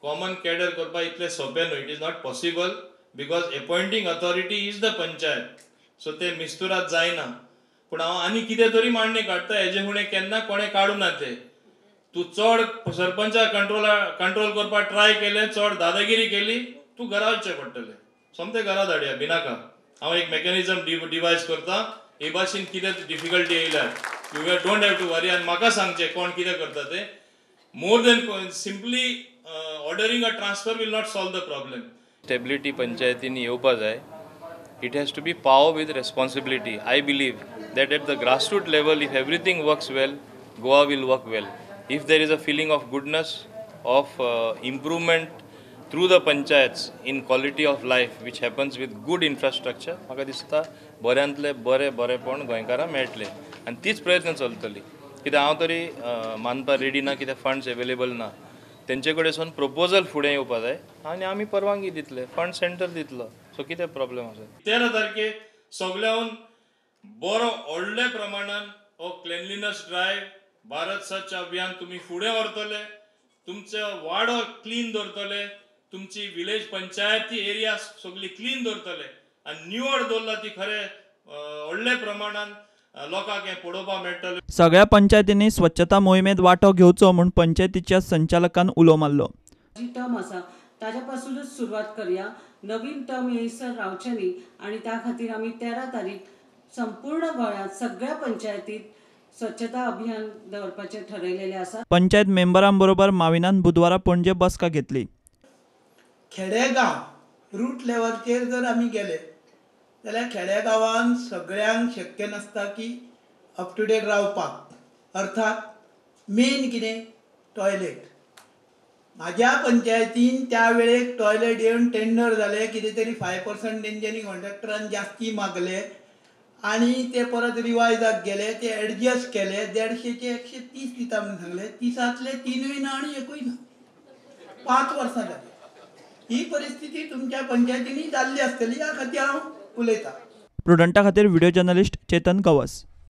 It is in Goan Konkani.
कॉमन कॅडर करपाक इतलें सोंपें न्हू. It is not possible because appointing authority is the panchayat. So ते मिस्तुरात जायना. पूण हांव आनी कितें तरी मांडणी काडटा, हेजे फुडें केन्ना कोणें काडूं ना ते. तूं चड सरपंचा कंट्रोल करपाक ट्राय केलें, चड दादागिरी केली, तूं घरा वचचें पडटलें. सोमतें घरा धाडया भिनाका. हांव एक मेकॅनिजम डिवायज करता. हे भाशेन कितें डिफिकल्टी येयल्यार you don't have to worry. आनी म्हाका सांगचें कोण कितें करता तें. More than simply ordering a transfer will not solve the problem. Stability पंचायतींनी येवपा जाय. It has to be power with responsibility. I believe that at the grassroot level if everything works well, Goa will work well. If there is a feeling of goodness, of improvement through the panchayats in quality of life which happens with good infrastructure, म्हाका दिसता बऱ्यांतले बरें बरेंपण गोंयकारांक मेळटलें आनी तीच प्रयत्न चलतली. कित्याक हांव तरी मानपाक रेडी ना कित्याक फंड्स एवेलेबल ना. तेंचे कडेन सून प्रपोजल फुडें येवपा जाय आनी आमी परवानगी दितले, फंड सेंटर दितलो. सो कितें प्रॉब्लम आसा? 13 तारखे सगळ्याहून बरो व्हडल्या प्रमाणान हो क्लिनलीनस ड्रायव्ह, भारत स्वच्छ अभियान तुमी फुडें व्हरतले, तुमचो वाडो क्लीन दवरतले, तुमची विलेज पंचायती एरिया सगळी क्लीन दवरतले आनी निवळ दवरला ती खरें व्हडल्या प्रमाणान लोकांक हें पळोवपाक मेळटलें. सगळ्या पंचायतींनी स्वच्छता मोहिमेंत वांटो घेवचो म्हूण पंचायतीच्या संचालकान उलो मारलो. जी टर्म आसा ताज्या पासूनच सुरवात करया. नवीन टर्म येयसर रावचें न्ही आनी त्या खातीर आमी 13 तारीख संपूर्ण गोंयांत सगळ्या पंचायतीत स्वच्छता अभियान दवरपाचें ठरयलेलें आसा. पंचायत मेंबरांबरोबर माविनान बुधवारा पणजे बसका घेतली. खेडेगांव रूट लेवलचेर जर आमी गेले जाल्यार खेडेगांवान सगळ्यांक शक्य नासता की अप टू डेट रावपाक. अर्थात मेन कितें टॉयलेट. म्हाज्या पंचायतीन त्या वेळेक टॉयलेट येवन टेंडर जाले, कितें तरी 5% तेंच्यांनी कॉन्ट्रॅक्टरान जास्ती मागले आनी ते परत रिवायजाक गेले, ते एडजस्ट केले. 150चे 130 दिता म्हणून सांगले, 30तले 3ूय ना आनी 1ूय ना. 5 वर्सां जाली. ही परिस्थिती तुमच्या पंचायतींनी जाल्ली आसतली, ह्या खातीर हांव उलयतां. प्रुडंटा खातीर व्हिडिओ जर्नलिस्ट चेतन गवस.